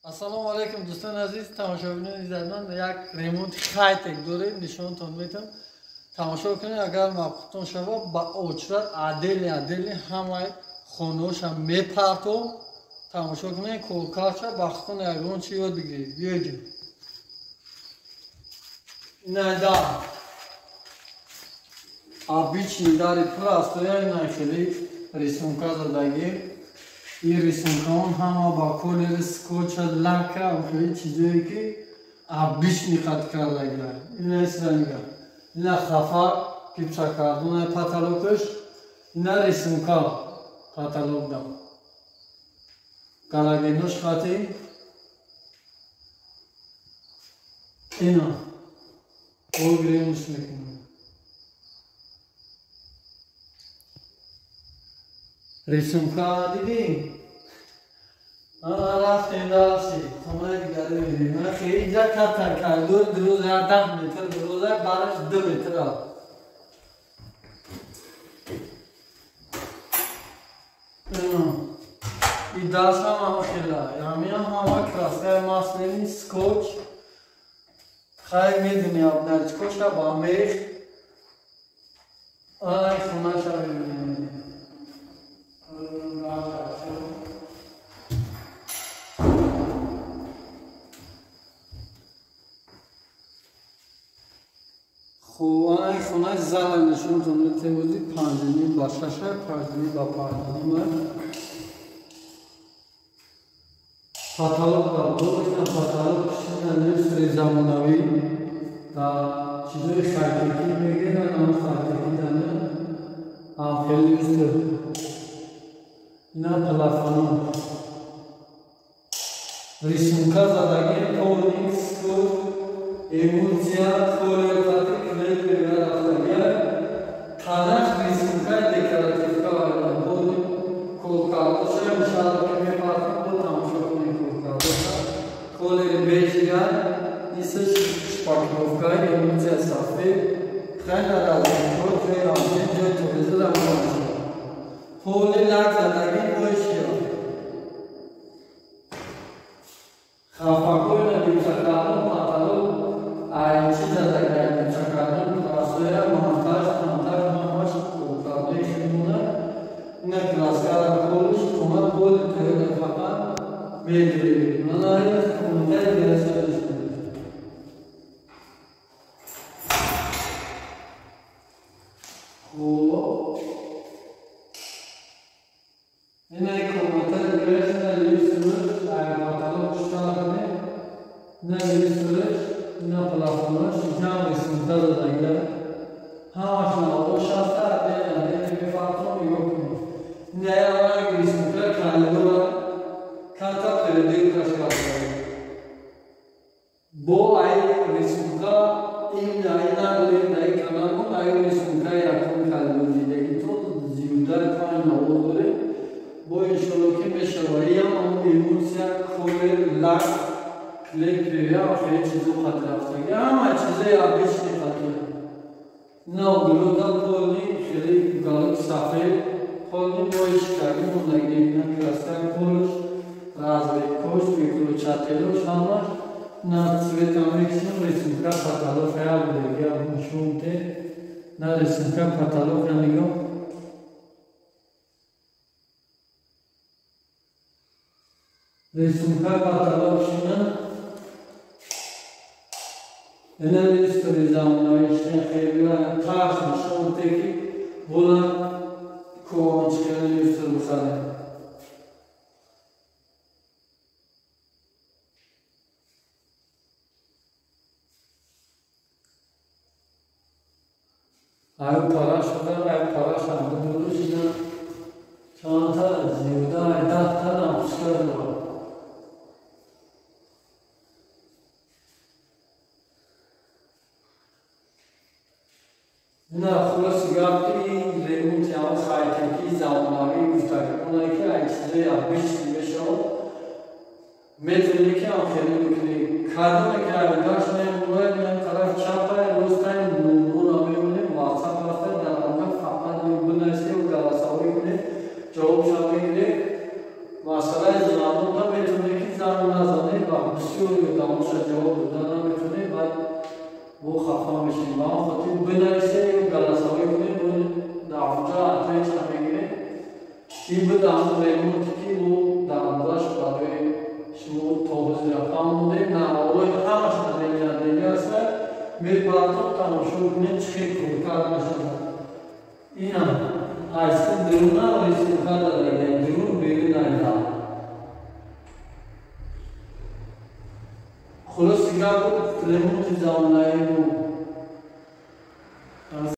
Ассалому алайкум дӯстони азиз, тамошобинони иззатманд, як ремонти хайтек дорем, нишонтон метам. Тамошо кунед, агар мавқуфтон шавад, ба очрат отдельно отдельно ҳамаи хонаҳоша мепартом. Тамошо кунед, коркарша ба худтон ягон чи ёд бигиред. Биёед. Инайда обычный дари простой, ина хеле рисунка задагӣ. Ин рисункаон ҳама ба колери скотча, лака, хеле чизое ки обычный хат кардагия. Ина исранга. Ина хафа гипсокартона потолокаш, ина рисунка потолок да. Галогенош хати. Ина. Огремш мекунем. Рисунка дидӣ? Рафтем дарси, хонаи дигаре мебинем. Хеле инҷа катта коридор дуроза, 10 метр дуроза, бараш 2 метр аст. И дарсам ҳама хела. Ҳамин ҳама краскаи масляный, скотч. Хайр медуни обналичкоша ба мех. Ай хонаша мебинем. Хуб, ай хона зала нишонтон метавози 5,5 ба 6, 5,5 ба 5,5. Потолок ба ина потолок шина люстри замонавӣ ва чизои хайтекӣ мегиранд, ам хайтекӣ дана ам хеле люстр. Ина плафоно. Рисунка задагӣ, полник, скотч, эмулсия, колер хати клей рафтагия. Танаш рисункаи декоративка вайда. Полник колкардоша иншаалло ки мепартам, бо тамошо кунем колкардоша. Колери бежига, исаш шпаклёвка, эмулсия сафед. Хеле размерҳо ҷои рамзин, ҷои телевизор ҳам мешавад. Поли лак задагӣ боишия. Хафакои гипсокартон потолок айчи задагӣ, гипсокартон красоя, монтаж, монтаж ҳамаш колкардои хелмона. Ина краскара полиш, хона поли тоёта фақат медирем. Мана ин комментари дигаша нишон. Хуб. Ина комментари дигаша люстраш, ай потолок штарне. Ина люстраш, ина плафонаш, ина рисунка задагия. Ҳамаш навош аста, отдельно отдельно мефартом, нигоҳ кунед. Ина як рисунка коридора карта переделкаш карда. Бо ай рисунка ин ай нагӯем дар каналмон, ай рисунка якум коридор дидагӣ то зиёда 5 навор дорем. Бо иншоалло ки мешава. Иам эмулсия, колер, лак, клей, певя, хеле чизо хати рафтагӣ. Ҳама чизои обычный хати. Ина углода полни хеле галок сафед, полни моиш кардем, мондагӣ ина краска полш, разведкош, выключателош ҳамаш. На цвета мекшем, рисунка потолок як дига нишон те. На рисунка потолок нигоҳ. Рисунка потолок шина. Ина люстри замонави шина хеле таш нишон те ки бола кончкани люстр бихарем. Ай пара шуда, ай пара шуда дуруш ина чанд та зиёда, ай 10 та лампочка дорад. Ина хулоси гап ки ин ремонти ҳам хайтекӣ замонавӣ гуфтагӣ, оне ки ай чизои обычный мешавад, метавонӣ ки ҳам хеле бикунӣ. Кадоме ки айдаш мемонад, ин тараф чапай, ростай, нурро мемонем, ватсап ҳаста, дар онҷо фақат бинависед ва голосовой кунед, ҷавобша мегиред. Масъалаи занонда метавонед ки занг назанед. ҳамоша ҷавоб дода наметонем, баъд бо хафа мешем. Ба он хотир бинависем ё голосовой кунем, бо дар онҷа отвеча мегирем. Ин буд ҳамон ремонте, ки мо дар андаш барои шумо то ҳозира фаҳмондем. Наворҳои ҳамаш отдельно отдельно аста, мепартоб, тамошо кунед, чӣ хел коркард мешавад. Инам айсин дуруна рисунка дадагиям, дурун берун айда. Хулоси гап, ремонти замонаи мо.